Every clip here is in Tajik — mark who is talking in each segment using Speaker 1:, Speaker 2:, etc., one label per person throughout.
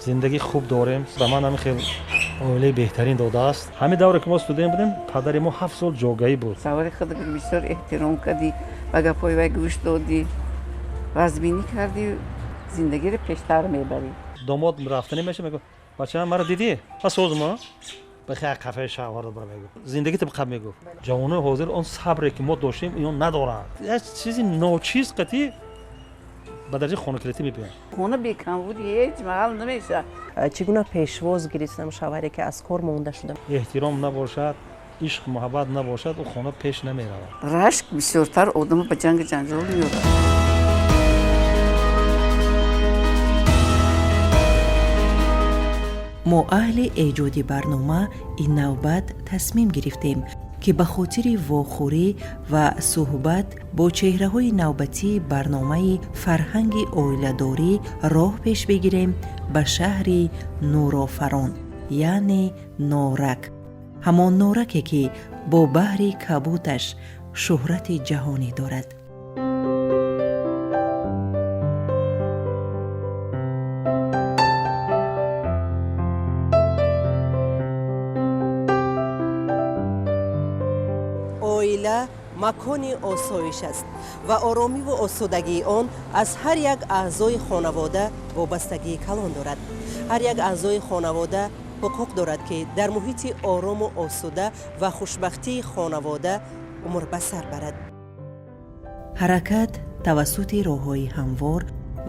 Speaker 1: Зиндагӣ хуб дорем. Ба ман ҳамин хел оилаи беҳтарин додааст. Ҳамин давре ки мо студент будем, падари мо 7 сол ҷогаӣ буд.
Speaker 2: Савори худро бисёр эҳтиром кардӣ, ба гапҳои вай гӯш додӣ, вазбинӣ кардӣ, зиндагиро пештар мебарӣ.
Speaker 1: Домод рафтанӣ меша, мегӯ бачаам маро дидӣ? Пас созма бихай қафаи шавҳарро бара мегӯ. Зиндагиро бақаб мегӯ. Ҷавонони ҳозир он сабре ки мо доштем, инҳо надоранд. Як чизи ночиз қатӣ ба дараҷаи хонакилетӣ мебиёнд.
Speaker 2: Хона бекамбуд ҳеҷ маҳал намешавад.
Speaker 3: Чӣ гуна пешвоз гирифтам шавҳаре ки аз кор монда шуда?
Speaker 1: Эҳтиром набошад, ишқ муҳаббат набошад, ӯ хона пеш намеравад.
Speaker 2: Рашк бисёртар одамо ба ҷангу ҷанҷол меорад.
Speaker 4: Мо аҳли эҷоди барнома ин навбат тасмим гирифтем, ки ба хотири вохӯрӣ ва суҳбат бо чеҳраҳои навбатии барномаи фарҳанги оиладорӣ роҳ пеш бигирем ба шаҳри Нурофарон, яъне Норак, ҳамон Нораке ки бо баҳри кабуташ шӯҳрати ҷаҳонӣ дорад.
Speaker 5: Оила макони осоиш аст ва оромиву осудагии он аз ҳар як аъзои хонавода вобастагии калон дорад. Ҳар як аъзои хонавода ҳуқуқ дорад, ки дар муҳити орому осуда ва хушбахтии хонавода умр ба сар барад.
Speaker 4: Ҳаракат тавассути роҳҳои ҳамвор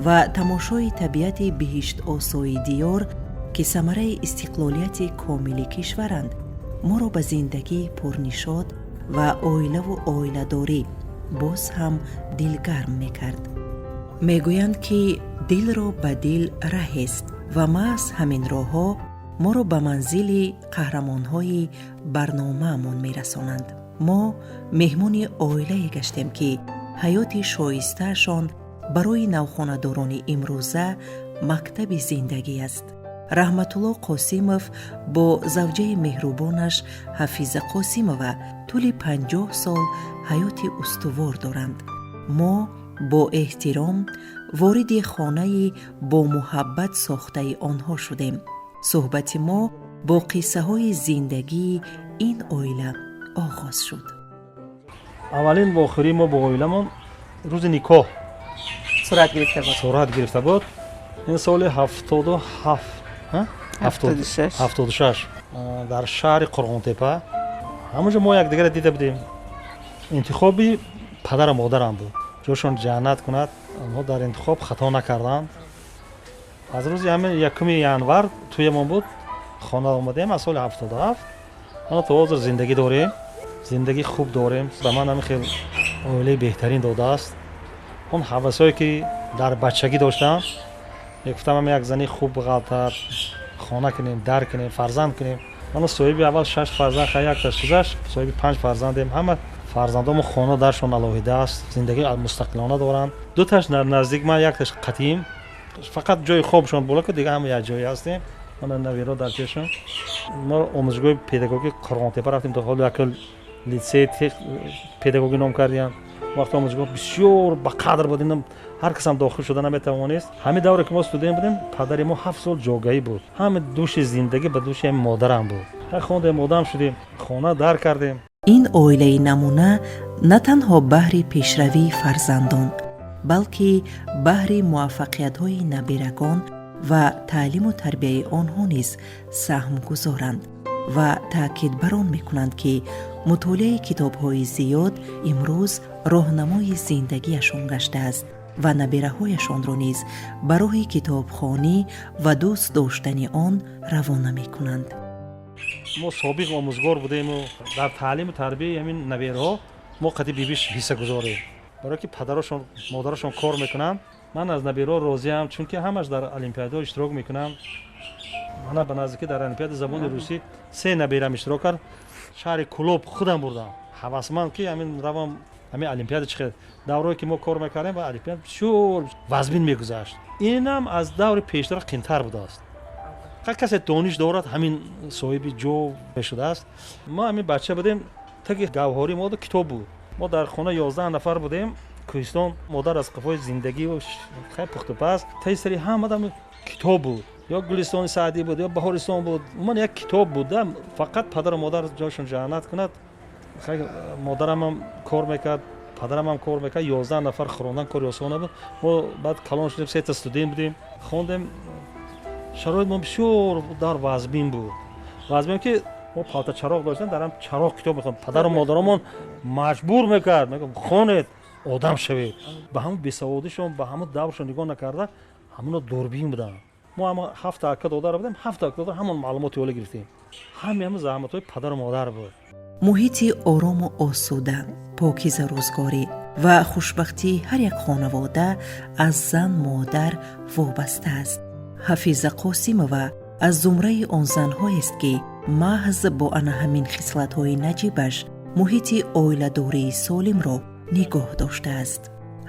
Speaker 4: ва тамошои табиати биҳиштосои диёр, ки самараи истиқлолияти комили кишваранд, моро ба зиндагии пурнишод ва оилаву оиладорӣ боз ҳам дилгарм мекард. Мегӯянд, ки дилро ба дил раҳест ва маҳз ҳамин роҳҳо моро ба манзили қаҳрамонҳои барномаамон мерасонанд. Мо меҳмони оилае гаштем, ки ҳаёти шоистаашон барои навхонадорони имрӯза мактаби зиндагӣ аст. Раҳматулло Қосимов бо завҷаи меҳрубонаш Ҳафиза Қосимова тӯли 50 сол ҳаёти устувор доранд. Мо бо эҳтиром вориди хонаи бо муҳаббат сохтаи онҳо шудем. Суҳбати мо бо қиссаҳои зиндагии ин оила оғоз шуд.
Speaker 1: Аввалин вохӯрии мо бо оиламон рӯзи никоҳ
Speaker 3: сурат гирифта буд.
Speaker 1: Сурат гирифта буд. Ин соли 77,
Speaker 2: 76.
Speaker 1: 76 дар шаҳри Қурғонтепа. Ҳамонҷо мо якдигарро дида будем. Интихоби падару модарам буд. Ҷошон ҷаннат кунад, онҳо дар интихоб хато накарданд. Аз рӯзи ҳамин 1 январ тӯямон буд, хона омадем аз соли 77. Ҳана то ҳозир зиндагӣ дорем, зиндагӣ хуб дорем. Ба ман ҳамин хел оилаи беҳтарин додааст. Он ҳавасҳое ки дар бачагӣ доштам, мегуфтам ҳам як зани хуб ғалтар, хона кунем, дар кунем, фарзанд кунем. Ман соҳиби аввал 6 фарзанд, хай якташ гузашт, соҳиби 5 фарзандем. Ҳама фарзандомо хона даршон алоҳида аст, зиндагии мустақилона доранд. Дуташ наздик ман, якташ қатим. Фақат ҷои хобшон бола ки дига ҳама як ҷое ҳастем. Ман навиро дар пешам. Мо омӯзишгоҳи педагогӣ Қурғонтепа рафтем, то ҳоло як литсей педагогӣ ном кардем. Вақти омӯзишгоҳ бисёр ба қадр буд, инам ҳар касам дохил шуда наметавонист. Ҳамин давре ки мо студент будем, падари мо 7 сол ҷогаӣ буд. Ҳамин души зиндагӣ ба души ҳамин модарам буд. Ҳар хондем, одам шудем, хона дар кардем.
Speaker 4: Ин оилаи намуна на танҳо баҳри пешравии фарзандон, балки баҳри муваффақиятҳои набирагон ва таълиму тарбияи онҳо низ саҳм гузоранд ва таъкид бар он мекунанд, ки мутолиаи китобҳои зиёд имрӯз роҳнамои зиндагиашон гаштааст ва набираҳояшонро низ ба роҳи китобхонӣ ва дӯст доштани он равона мекунанд.
Speaker 1: Мо собиқ омӯзгор будему дар таълиму тарбияи ҳамин набираҳо мо қати бибиш ҳисса гузорем, барое ки падарошон модарашон кор мекунанд. Ман аз набираҳо розиам, чунки ҳамаш дар олимпиадаҳо иштирок мекунам. Мана ба наздикӣ дар олимпиадаи забони русӣ 3 набирам иштирок кард. Шаҳри Кулоб худам бурдам. Ҳавасманд ки ҳамин равам ҳамин олимпиада чӣ хел. Даврое ки мо кор мекардем ва олимпиада бисёр вазмин мегузашт. Инам аз даври пештара қинтар будааст. Ҳар касе дониш дорад, ҳамин соҳиби ҷо мешудааст. Мо ҳамин бача будем, таги гавҳории мо китоб буд. Мо дар хона 11 нафар будем. Кӯҳистон, модар аз қафои зиндагӣ ва хай пухту паз, таи сари ҳамадам Китоб буд, ё Гулистони Саъдӣ буд, ё Баҳористон буд, умуман як китоб буд. Фақат падару модар ҷойшон ҷаннат кунад. Модарамам кор мекард, падарамам кор мекард, 11 нафар хӯрондан кори осон набуд. Мо баъд калон шудем, сета студент будем, хондем. Шароит мо бисёр дар вазмин буд, вазмин ки мо палта чароғ доштем, дар ҳам чароғ китоб мехондем. Падару модарамон маҷбур мекард, мегуфт: «Хонед, одам шавед». Ба ҳамун бесаводишон, ба ҳамун давршон нигоҳ накарда, ҳамуно дурбин буданд. Мо ҳама ҳафта ака додар будем, ҳафта ака додар ҳамон маълумоти олӣ гирифтем. Ҳами ҳамун заҳматҳои падару модар буд.
Speaker 4: Муҳити орому осуда, покиза рӯзгорӣ ва хушбахтии ҳар як хонавода аз зан модар вобаста аст. Ҳафиза Қосимова аз зумраи он занҳоест, ки маҳз бо ана ҳамин хислатҳои наҷибаш муҳити оиладории солимро нигоҳ доштааст.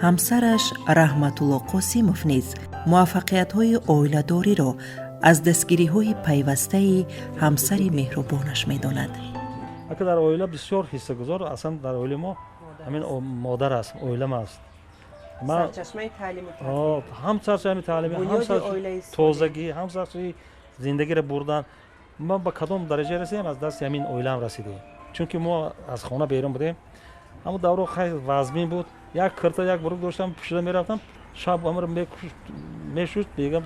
Speaker 4: Ҳамсараш Раҳматулло Қосимов низ муваффақиятҳои оиладориро аз дастгириҳои пайвастаи ҳамсари меҳрубонаш медонад.
Speaker 1: Ака дар оила бисёр ҳиссагузор, аслан дар оилаи мо ҳамин модар аст, оилам аст. Ҳам сарчашмаи таълими, ҳам тозагӣ, ҳам сарчашмаи зиндагиро бурдан. Ма ба кадом дараҷа расидем, аз дасти ҳамин оилаам расидем, чунки мо аз хона берун будем. Ҳамон давро хай вазмин буд. Як кирта, як бурук доштам, пӯшида мерафтам. Шаб ҳамаро мешуст, мегам,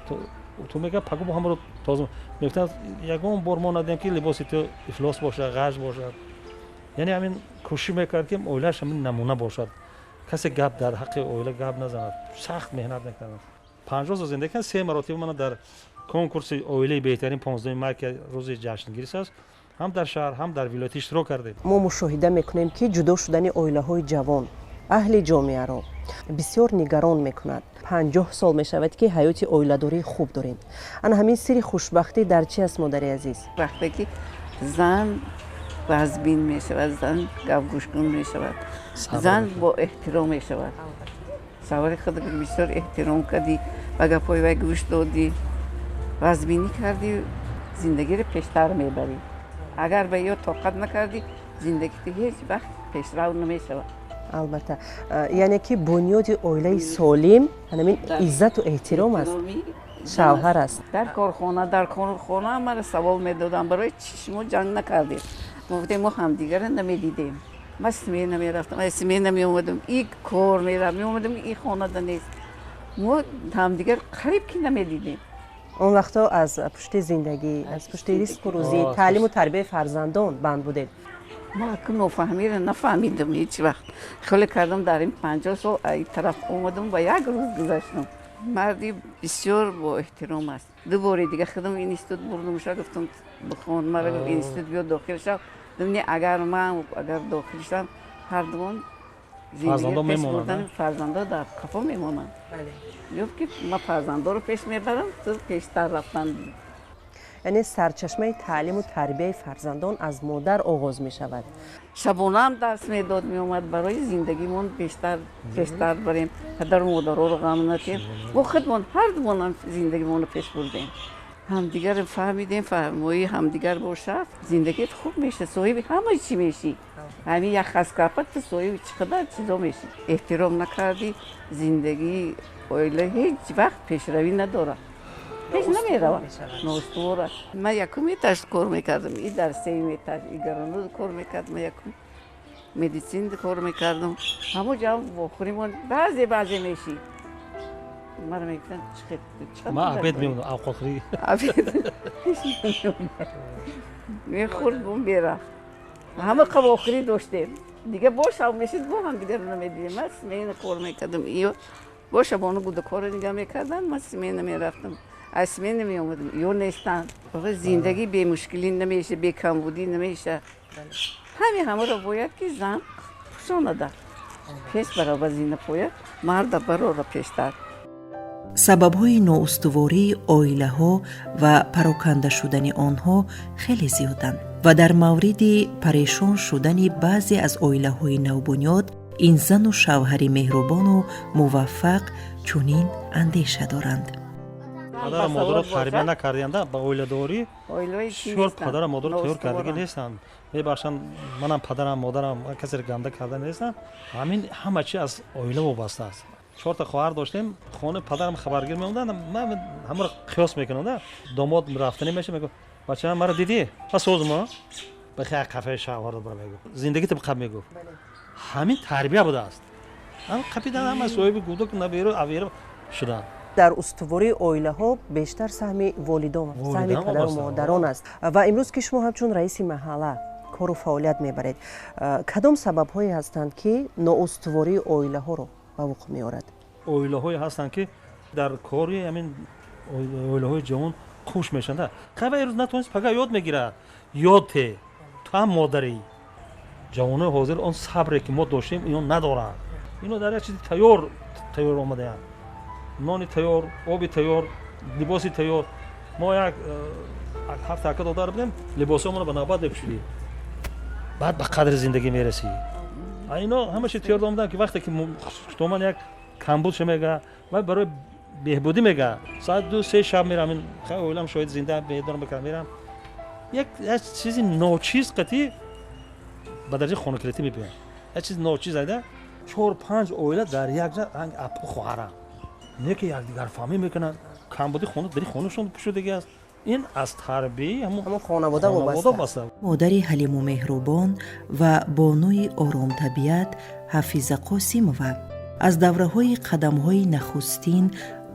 Speaker 1: ту мега пагу ҳамаро тоза мегуфтанд. Ягон бор мо надидем, ки либоси ту ифлос бошад, ғаж бошад. Яъне ҳамин кӯшиш мекард, ки оилааш ҳамин намуна бошад, касе гап дар ҳаққи оила гап назанад. Сахт меҳнат мекардам. 50 сол зиндагӣ кардам. Се маротиба мана дар конкурси оилаи беҳтарин, 15 май, ки рӯзи ҷашнгирис аст, ҳам дар шаҳр, ҳам дар вилоят иштирок кардем.
Speaker 5: Мо мушоҳида мекунем, ки ҷудо шудани оилаҳои ҷавон аҳли ҷомеаро бисёр нигарон мекунад. 50 сол мешавад, ки ҳаёти оиладории хуб дорем. Ана ҳамин сирри хушбахтӣ дар чи аст, модари азиз?
Speaker 2: Вақте ки зан вазбин мешавад, зан гапгӯшкун мешавад, зан бо эҳтиром мешавад. Савори худро бисёр эҳтиром кардӣ, ба гапҳои вай гӯш додӣ, вазбинӣ кардӣ, зиндагиро пештар мебарӣ. Агар ба ё тоқат накардӣ, зиндагити ҳеҷ вақт пешрав намешавад.
Speaker 5: Албатта, яъне ки бунёди оилаи солим ҳамин иззату эҳтиром аст, шавҳар аст.
Speaker 2: Дар корхона, дар корхона мара савол медодам: «Барои чӣ шумо ҷанг накардед?» Мо гуфтем: «Мо ҳамдигарро намедидем. Ман смена мерафтам, смена меомадам, и кор мерафт, меомадам, и хонада нест. Мо ҳамдигар қариб ки намедидем».
Speaker 5: Он вақтҳо аз пушти зиндагӣ, аз пушти ризқу рӯзӣ, таълиму тарбияи фарзандон банд будед.
Speaker 2: Ма аку нофаҳмиро нафаҳмидам ҳеҷ вақт. Хеле кардам дар ин 50 сол, ай тараф омадам, ба як рӯз гузаштам. Марди бисёр бо эҳтиром аст. Ду бори дига худам институт бурдумша, гуфтам: «Бихон». Мара гуфт: «Институт биё, дохил шав». Гуфтам: «Агар ман агар дохил шавам, ҳардумон зиндагӣ пеш бурдани фарзандо дар қафо мемонанд». Гуфт, ки ман фарзандоро пеш мебарам, ту пештар рафтан.
Speaker 5: Яъне сарчашмаи таълиму тарбияи фарзандон аз модар оғоз мешавад.
Speaker 2: Шабонаам дарс медод, меомад, барои зиндагимон бештар пештар барем, падару модароро ғам натем. Мо худмон ҳардумонам зиндагимонро пеш бурдем, ҳамдигарро фаҳмидем. Фаҳмои ҳамдигар бошад, зиндагиат хуб мешавад, соҳиби ҳама чӣ мешӣ. Ҳамин як хаскапа ту соҳиби чӣ қадар чизо мешӣ. Эҳтиром накардӣ, зиндагии оила ҳеҷ вақт пешравӣ надорад, пеш намеравад, ноустувор аст. Ман якум этаж кор мекардам, и дар сеюм этаж и гароно кор мекард, ман якум медицин кор мекардам. Ҳамон ҷо вохӯримон баъзе баъзе мешид. Мара мегуфтанд:
Speaker 1: «Ман обед мемонам, авқотхӯрӣ».
Speaker 2: Обед мехӯрд, бум мерафт. Ҳама вохӯрӣ доштем. Дига бо шаб мешид, бо ҳамдигарро намедидем. Ман смена кор мекардам, ё бо шабона гудакорро нигаҳ мекарданд, ман смена мерафтам, аз смена меомадам, ё нестанд. Зиндагӣ бемушкилӣ намеша, бекамбудӣ намеша. Ҳамин ҳамаро бояд ки зан пӯшонада пеш барова, зинапоя марда барора пештар.
Speaker 4: Сабабҳои ноустувории оилаҳо ва пароканда шудани онҳо хеле зиёданд ва дар мавриди парешон шудани баъзе аз оилаҳои навбунёд ин зану шавҳари меҳрубону муваффақ чунин андеша доранд.
Speaker 1: Падару модаро тарбия накардианда ба оиладорӣ, бисёр падару модаро тайёр кардагӣ нестанд. Мебахшанд, манам падарам, модарам, касеро ганда карда нестам. Ҳамин ҳама чи аз оила вобаста аст. Чорта хоҳар доштем, хонаи падарам хабаргир меомаданд. Ман ҳамаро қиёс мекунам да. Домод рафтанӣ меша, мегуфт: «Бачаам, маро дидӣ? Ма созма бихе, қафаи шавҳарро бара», мегуфт. «Зиндагита биқаб», мегуфт. Ҳамин тарбия будааст. Ҳам қапидан, ҳама соҳиби гудак, наберу авера шуданд.
Speaker 5: Дар устувории оилаҳо бештар саҳми волидон, саҳми падару модарон аст. Ва имрӯз ки шумо ҳамчун раиси маҳалла кору фаъолият мебаред, кадом сабабҳое ҳастанд, ки ноустувории оилаҳоро ба вуқӯъ меорад?
Speaker 1: Оилаҳое ҳастанд, ки дар кори ҳамин оилаҳои ҷавон хуш мешаванд. Қайва ирӯз натавонист, пага ёд мегирад. Ёд те, ту ҳам модарӣ. Ҷавонои ҳозир он сабре ки мо доштем, ино надоранд. Ино дар як чизи тайёр тайёр омадаянд: нони тайёр, оби тайёр, либоси тайёр. Мо як ҳафта ака додар будем, либосҳомонро ба навбат мепӯшидем, баъд ба қадри зиндагӣ мерасӣ. Ино ҳамаша тайёр омадан, ки вақте ки хусдоман як камбудша мега, вай барои беҳбудӣ мега. Соат 2-3 шаб мерам, оилам шоҳид, зинда бедор мекардам, мерам, як чизи ночиз қатӣ ба дараҷаи хонакилетӣ мебиёям. Як чизи ночиз айда чор панҷ оила дар як ҷа ранг апу хоҳарам, не ки якдигарфаҳмӣ мекунанд. Камбуди хона дари хонашон пӯшудагӣ аст. Ин аз тарбияи
Speaker 5: ҳамон хонавода вобаста.
Speaker 4: Модари ҳалиму меҳрубон ва бонуи оромтабиат Ҳафиза Қосимова аз давраҳои қадамҳои нахустин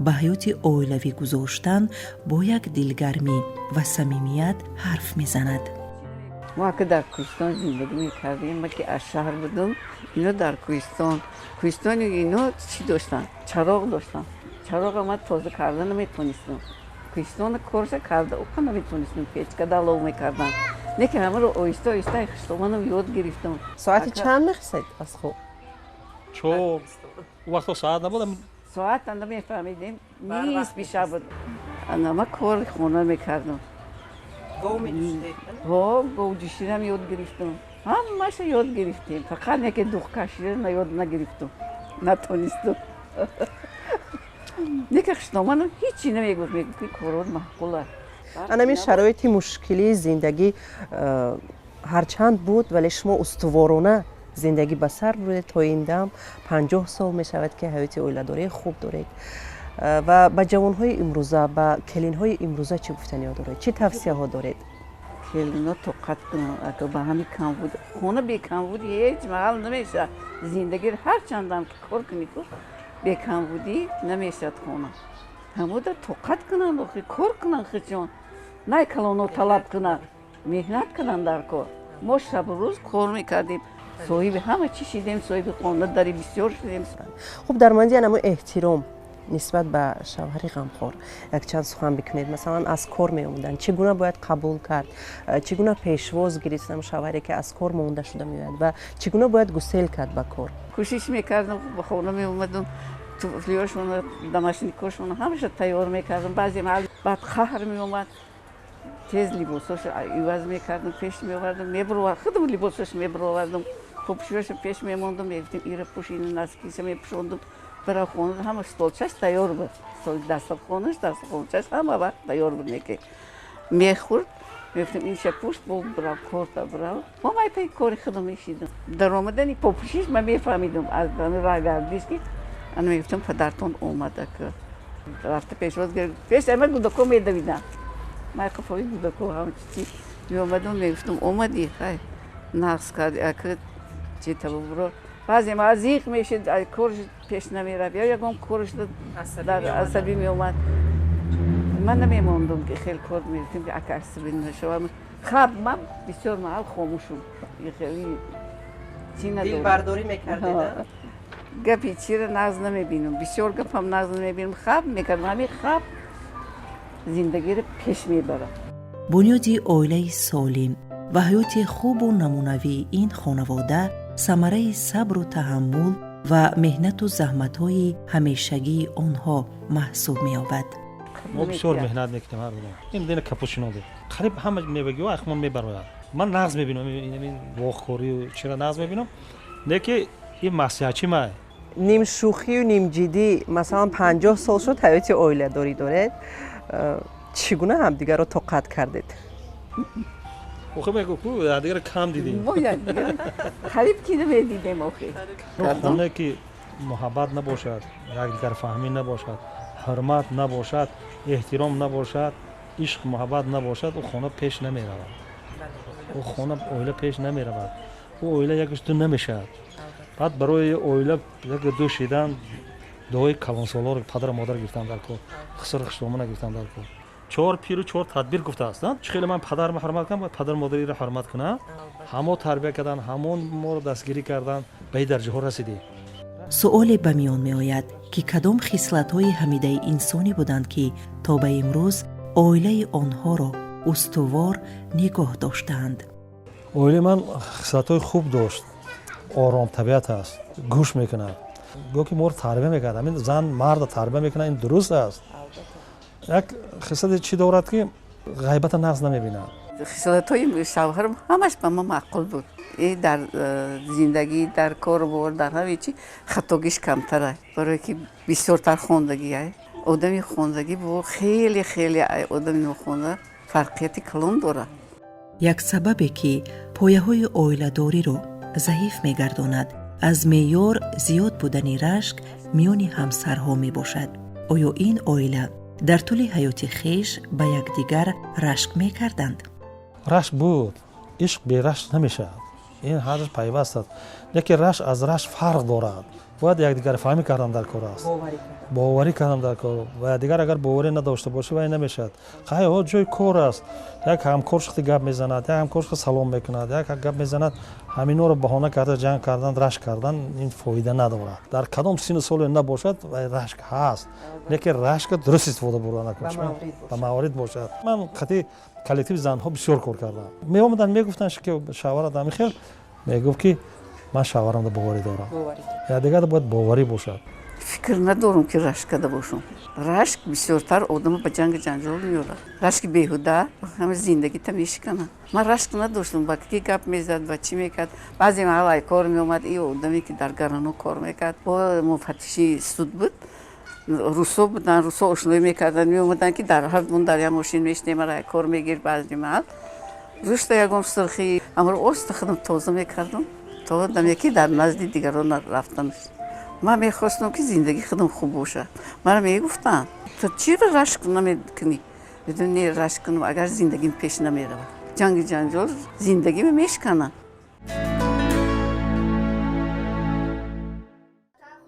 Speaker 4: ба ҳаёти оилавӣ гузоштан бо як дилгармӣ ва самимият ҳарф мезанад.
Speaker 2: Мо ака дар кӯҳистон зиндагӣ мекардем. Ма ки аз шаҳр будум, ино дар кӯҳистон. Кӯҳистони ино чӣ доштанд? Чароғ доштанд. Чароға ма тоза карда наметонистам. Кӯҳистона корша карда оқа наметонистам, печка далов мекардам. Не ки ҳамаро оҳиста оҳиста хиштоманам ёд гирифтам.
Speaker 5: Соати чанд мехисед аз хоб?
Speaker 1: 4. У вақто соат набуд.
Speaker 2: Соата намефаҳмидем, нисфи шаб буд. Ана ма кори хона мекардам. Ҳо, говҷӯширам ёд гирифтам, ҳамаша ёд гирифтем. Фақат яке духкашира ёд нагирифтам, натонистам. Неки хиштоманам ҳичи намегуфт, мегуфт, ки корот маъқула.
Speaker 5: Анамин шароити мушкилии зиндагӣ ҳарчанд буд, вале шумо устуворона зиндагӣ ба сар бурдед. То ин дам 50 сол мешавад, ки ҳаёти оиладории хуб доред. Ва ба ҷавонҳои имрӯза, ба келинҳои имрӯза чӣ гуфтаниҳо доред, чӣ тавсияҳо доред?
Speaker 2: Келино тоқат кунанд, ака, ба ҳами камбуд. Хона бекамбуди ҳеҷ маҳал намешавад. Зиндагӣ ҳарчандам ки кор кунӣ ку, бекамбудӣ намешавад хона. Ҳамода тоқат кунанд, охи кор кунанд хичон, най калоно талаб кунанд, меҳнат кунанд дар кор. Мо шабу рӯз кор мекардем, соҳиби ҳама чӣ шидем, соҳиби хона дари бисёр шудем.
Speaker 5: Хуб, дар мавриди анамо эҳтиром нисбат ба шавҳари ғамхор якчанд сухан бикунед. Масалан, аз кор меомаданд, чӣ гуна бояд қабул кард, чӣ гуна пешвоз гирифтам шавҳаре, ки аз кор монда шуда меояд, ва чӣ гуна бояд гусел кард ба кор?
Speaker 2: Кӯшиш мекардам, ба хона меомадам, туфлиёшона, домашникошона ҳамаша тайёр мекардам. Баъзе маҳал баъд қаҳр меомад, тез либосошо иваз мекардам, пеш меовардам, мебуровар, худам либосошо мебуровардам, хубшӯяшо пеш мемондам, мегуфтем: «Ира пӯш, ина носкиша», мепӯшондам. Бара хона ҳама столчаш тайёр буд, дастархонаш, дастархончаш ҳама вақт тайёр буд. Неки мехӯрд, мегуфтем: «Инша пӯш, бо бирав корта, бирав». Мо май паи кори худам мешидам. Даромадани попӯшиш ма мефаҳмидам аз роҳгардиш, ки ана мегуфтам: «Падартон омада». Ка рафта пешвоз гирифт. Пеш ама гудако медавидам, май қафои гудако ҳамчи меомадам, мегуфтам: «Омадӣ, хай, нағз карди, ака, чи табо». Баъзе маҳал зиқ мешид, корш пеш намерафт ё ягон корш дар асабӣ меомад. Ман намемондум, ки хел кор мегуфтем, ки ака асабӣ нашавам. Хаб, ман бисёр маҳал хомӯшум, хеле чӣ надорам.
Speaker 5: Дилбардорӣ мекардед?
Speaker 2: Гапи чиро нағз намебинам, бисёр гапам нағз намебинам. Хаб мекардам, ҳамин хаб зиндагиро пеш мебарад.
Speaker 4: Бунёди оилаи солим ва ҳаёти хубу намунавии ин хонавода самараи сабру таҳаммул ва меҳнату заҳматҳои ҳамешагии онҳо маҳсуб меёбад.
Speaker 1: Мо бисёр меҳнат мекунем ҳар дудам. Ин дина капут шинонде, қариб ҳама мевагиҳо ахмон мебарояд. Ман нағз мебинам ин боғкорию чира, нағз мебинам, не ки ин маслиҳатчи май.
Speaker 5: Нимшӯхию нимҷиддӣ, масалан, 50 сол шуд ҳаёти оиладорӣ доред, чӣ гуна ҳамдигарро тоқат кардед?
Speaker 1: Охи, мегӯ ку, якдигара кам дидем.
Speaker 2: Мо якдигара қариб ки намедидем охи.
Speaker 1: Хонае ки Муҳаббат набошад, якдигарфаҳмӣ набошад, ҳурмат набошад, эҳтиром набошад, ишқ муҳаббат набошад, ӯ хона пеш намеравад, ӯ хона оила пеш намеравад, ӯ оила якаш ду намешавад. Баъд барои оила як ду шидан дуои калонсолоро, падару модар гирифтан дар кор, хиср хиштомона гирифтан дар кор. Чор пиру чор тадбир гуфтааст. Чӣ хеле ман падарма ҳурмат кунам, бояд падару модариро ҳурмат кунам. Ҳамо тарбия кардан, ҳамон моро дастгирӣ кардан, ба ин дарҷаҳо расидем.
Speaker 4: Суоле ба миён меояд, ки кадом хислатҳои ҳамидаи инсонӣ буданд, ки то ба имрӯз оилаи онҳоро устувор нигоҳ доштаанд.
Speaker 1: Оилаи ман хислатҳои хуб дошт. Оромтабиат аст, гӯш мекунад, гӯ ки моро тарбия мекард. Ҳамин зан марда тарбия мекунад, ин дуруст аст. Як хислате чӣ дорад, ки ғайбата нағз намебинад.
Speaker 2: Хислатҳои шавҳарам ҳамаш ба ман маъқул буд. И дар зиндагӣ, дар кору бор, дар ҳаме чи хатогиш камтара, барое ки бисёртар хондагӣ. Ай одами хондагӣ бо хеле хеле ай одами нохонда фарқияти калон дорад.
Speaker 4: Як сабабе, ки пояҳои оиладориро заиф мегардонад, аз меъёр зиёд будани рашк миёни ҳамсарҳо мебошад. Оё ин оила дар тӯли ҳаёти хеш ба якдигар рашк мекарданд?
Speaker 1: Рашк буд. Ишқ берашк намешавад, ин ҳарш пайваст аст. Лекин рашк аз рашк фарқ дорад. Бояд якдигарфаҳмӣ кардан дар кор аст, боварӣ кардан дар кор ва дигар. Агар боварӣ надошта бошӣ, вай намешавад. Қай ҷои кор аст, як ҳамкор шухти гап мезанад, як ҳамкор шухти салом мекунад, як гап мезанад, ҳаминҳоро баҳона карда ҷанг кардан, рашк кардан, ин фоида надорад. Дар кадом сину соле набошад, вай рашк ҳаст, лекин рашка дуруст истифода бурда накун, ба маврид бошад. Ман қати коллективи занҳо бисёр кор кардам. Меомаданд, мегуфтанд, ки шавҳарат ҳамин хел мегуфт, ки ман шавҳарамда боварӣ дорам. Якдигарда бояд боварӣ бошад.
Speaker 2: Фикр надорам, ки рашк карда бошам. Рашк бисёртар одамо ба ҷангу ҷанҷол меорад. Рашки беҳуда ҳама зиндагита мешиканад. Ман рашк надоштам. Ба ки гап мезад, ба чӣ мекард. Баъзе маҳал ай кор меомад, и одаме ки дар гарано кор мекард, бо муфаттиши суд буд, русо буданд, русо ошноӣ мекарданд, меомаданд, ки дар ҳардумон дар як мошин мешинем, мара ай кор мегирд. Баъзе маҳал рушта ягон сурхи амро оста худам тоза мекардам, то даме ки дар назди дигарон рафтанаш. Ман мехостам, ки зиндагии худам хуб бошад. Мара мегуфтанд: «Ту чиро рашк намекунӣ?» Медони, рашк кунам, агар зиндагим пеш намеравад. Ҷангу ҷанҷол зиндагима мешиканад.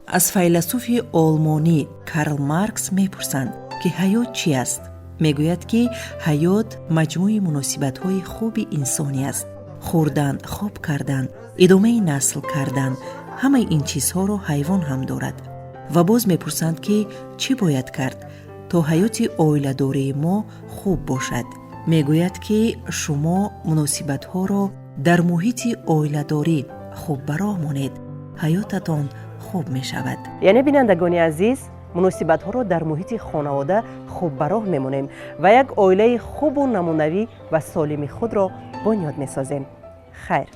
Speaker 4: Аз файласуфи олмонӣ Карл Маркс мепурсанд, ки ҳаёт чӣ аст. Мегӯяд, ки ҳаёт маҷмӯи муносибатҳои хуби инсонӣ аст. Хӯрдан, хоб кардан, идомаи насл кардан, ҳамаи ин чизҳоро ҳайвон ҳам дорад. Ва боз мепурсанд, ки чӣ бояд кард, то ҳаёти оиладории мо хуб бошад. Мегӯяд, ки шумо муносибатҳоро дар муҳити оиладорӣ хуб ба роҳ монед, ҳаётатон хуб мешавад.
Speaker 5: Яъне, бинандагони азиз, муносибатҳоро дар муҳити хонавода хуб ба роҳ мемонем ва як оилаи хубу намунавӣ ва солими худро бунёд месозем. Хайр.